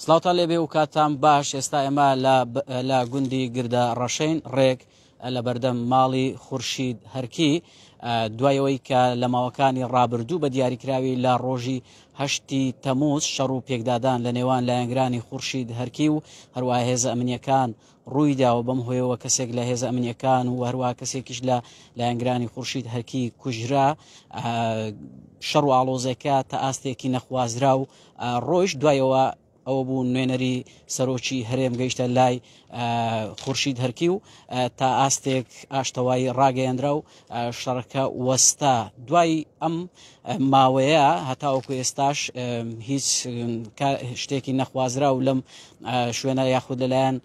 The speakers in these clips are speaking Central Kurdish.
سڵاوتان لێبێ و کاتتان باش ئێستا ئێمە لە گوندی گردە ڕەشین ڕێک لە بەردەم ماڵی خورشید هەرکی دوای ئەوەی کە لە ماوەکانی ڕابردوو بە دیاریکراوی لە ڕۆژی هەشتی تەموز شەڕ و پێکدادان لە نێوان لایەنگرانی خورشید هەرکی و هەروە هێزە ئەمنیەکان ڕوویدا و بەم هۆیەوە کەسێک لە هێزە ئەمنیەکان و هەروە کەسێکیش لە لایەنگرانی خورشید هەرکی کوژرا شەڕ و ئاڵۆزێکە تا ئاستێکی نەخوازرا و ڕۆیشت دوایەوە ئەوە بوو نوێنەری سەرۆکی هەرێم گەیشتە لای خورشید هەرکی و تا ئاستێک ئاشتەوایی ڕاگەیەندرا و شەڕەکە وەستا دوای ئەم ماوەیە هەتاوەکو ئێستاش هیچ شتێکی نەخوازرا و لەم شوێنە یاخود لەلایەن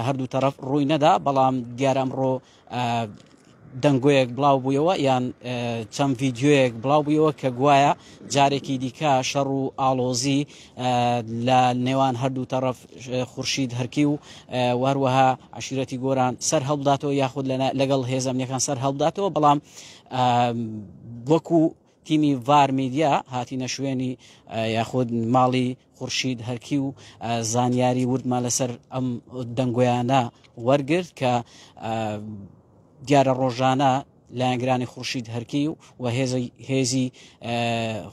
هەردوو تەرەف ڕووی نەدا بەڵام دیارە ئەمڕۆ دەنگۆیەک بڵاو بوویەوە یان چەند ڤیددیویەک بڵاو بوویەوە کە گوایە جارێکی دیکە شەڕ و ئاڵۆزی لە نێوان هەردوو تەڕەف خورشید هەرکی و وهروەها عشیرەتی گۆران سەر هەڵبداتەوە یاخود لەگەڵ هێزەمنیەکان سەر هەڵبداتەوە بەڵام وەکو تیمی ڤار میدیا هاتینە شوێنی یاخود ماڵی خورشید هەرکی و زانیاری وردمان لەسەر ئەم دەنگۆیانە وەرگرت کە دیارە ڕۆژانە لایەنگرانی خورشید هەرکی و هێزی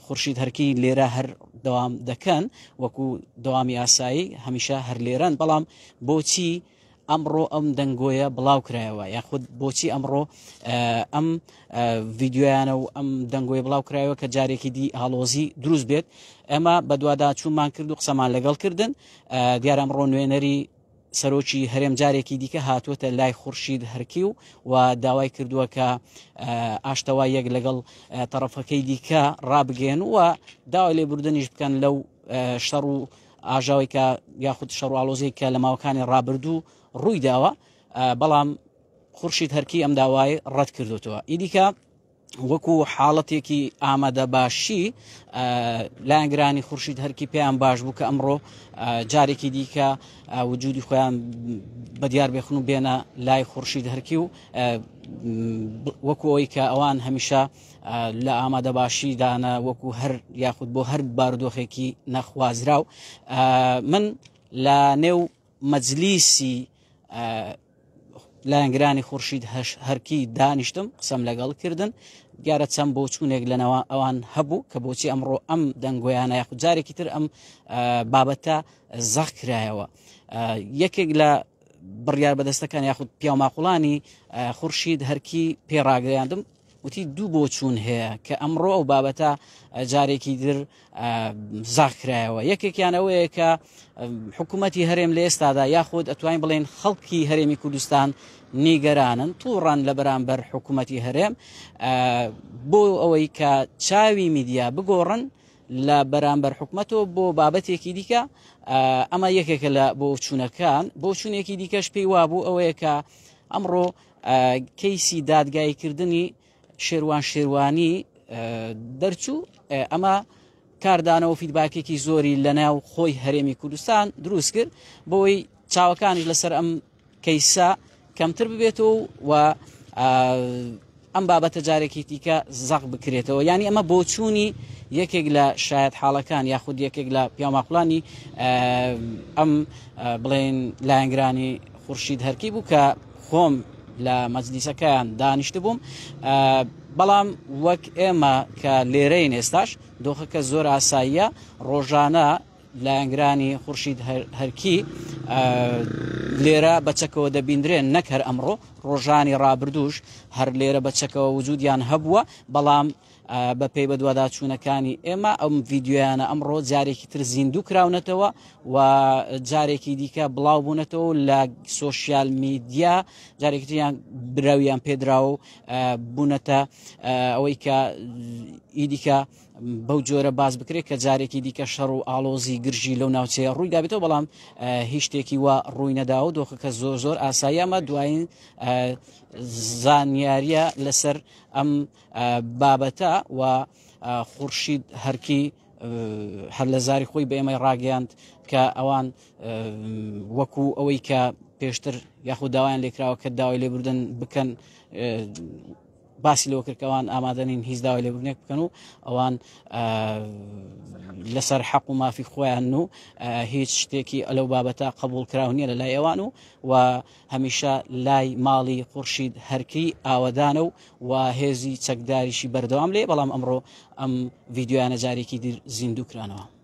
خورشید هەرکی لێرە هەر دەوام دەکەن وەکو دەوامی ئاسایی هەمیشە هەر لێرەن بەڵام بۆچی ئەمڕۆ ئەم دەنگۆیە بڵاو کرایەوە یاخود بۆچی ئەمڕۆ ئەم ڤیددیویانە و ئەم دەنگۆی بڵاو کرایەوە کە جارێکی دی ئاڵۆزی دروست بێت ئەمە بەدوادا چوومان کرد و قسەمان لەگەڵ کردن دیار ئەمڕۆ نوێنەری سەرۆکی هەرێم جارێکی دیکە هاتووەتە لای خورشید هەرکی و و داوای کردووە کە ئاشتەوا یەک لەگەڵ تەڕەفەکەی دیکە ڕابگەێن و داوای لێبوردنیش بکەن لەو شەڕ و ئاژاوەی کە یاخود شەڕ و ئاڵۆزیی کە لە ماوەکانی ڕابردوو ڕووی داوە بەڵام خورشید هەرکی ئەم داوای ڕەت کردوتەوە ئیدیکە وەکو حاڵەتێکی ئامادە باشی لایەنگرانی خورشید هەرکی پێیان باش بوو کە ئەمڕۆ جارێکی دیکە وجودی خۆیان بەدیار بێخن و بێنە لای خورشید هەرکی و وەکو ئەوی کە ئەوان هەمیشە لە ئامادەباشیدانە وەکو هەر یاخود بۆ هەر بارودۆخێکی نەخوازراو من لە نێو مەجلیسی لایەنگرانی خورشید هەرکی دانیشتم قسەم لەگەڵ کردن دیارە چەند بۆچوونێک لەنەوە ئەوان هەبوو کە بۆچی ئەمڕۆ ئەم دەنگۆیانە یاخود جارێکی تر ئەم بابەتە زەق کرایەوە یەکێک لە بڕیار بەدەستەکان یاخود پیاوماقوڵانی خورشید هەرکی پێڕاگەیاندم وتی دوو بۆچوون هەیە کە ئەمڕۆ ئەو بابەتە جارێکی در زاخ کرایەوە یەکێکیان ئەوەیە کە حکوومەتی هەرێم لە ئێستادا یاخود ئەتوانین بڵێن خەڵکی هەرێمی کوردستان نیگەرانن تووڕان لە بەرامبەر حکوومەتی هەرێم بۆ ئەوەی کە چاوی میدیا بگۆڕن لە بەرامبەر حکومەتەوە بۆ بابەتێکی دیکە ئەمە یەکێکە لە بۆچوونەکان بۆچوونێکی دیکەش پێی وابوو ئەوەیە کە ئەمڕۆ کەیسی دادگاییکردنی شێروان شێروانی دەرچوو ئەمە کاردانەوە فیدباکێکی زۆری لەناو خۆی هەرێمی کوردستان دروست کرد بۆی چاوەکانیش لەسەر ئەم کەیسە کەمتر ببێتەوە و ئەم بابەتە جارێکی دیکە زەق بکرێتەوە یعنی ئەمە بۆچوونی یەکێک لە شایەت حاڵەکان یاخود یەکێک لە پیاماقلانی ئەم بڵێن لایەنگرانی خورشید هەرکی بوو کە خۆم لە مەجلیسەکەیان دانیشت بووم بەڵام وەک ئێمە کە لێرەین ئێستاش دۆخەکە زۆر ئاساییە ڕۆژانە لایەنگرانی خورشید هەرکی لێرە بە چەکەوە دەبیندرێن نەک هەر ئەمڕۆ ڕۆژانی ڕابردووش هەر لێرە بە چەکەوە وجودیان هەبووە بەڵام بە پێی بەدواداچوونەکانی ئێمە ئەم ڤیددیویانە ئەمڕۆ جارێکی تر زیندوو کراونەتەوە و جارێکی دیکە بڵاو بوونەتەوە لە سۆشیال میدیا جارێکتریان براویان پێدرا و بوونەتە ئەوەی کە ئیدیکە بەو جۆرە باس بکرێت کە جارێکی دیکە شەڕ و ئاڵۆزی گرژی لەو ناوچەیە ڕووی دابێتەوە بەڵام هیچ شتێکی وا ڕووی نەداوە دۆخەکە زۆر زۆر ئاسایی ئەمە دوایین زانیاریە لەسەر ئەم بابەتە و خورشید هەرکی هەر لە زاری خۆی بە ئێمەی ڕاگەیاند کە ئەوان وەکو ئەوەی کە پێشتر یاخود داوایان لێکراوە کە داوای لێبوردن بکەن. باسی لەوە کرد کەوان ئامادەنین هیچ داوای لێبوردنێک بکەن و ئەوان لەسەر حەق و مافی خۆیان و هیچ شتێکی ئەلەو بابەتە قبول کراو نییە لە لای ئەوان و و هەمیشە لای ماڵی قورشید هەرکی ئاوەدانە و و هێزی چەکداریشی بەردەوام لێ، بەڵام ئەمڕۆ ئەم ڤیددیویانە جارێکی دیر زیندوو کرانەوە.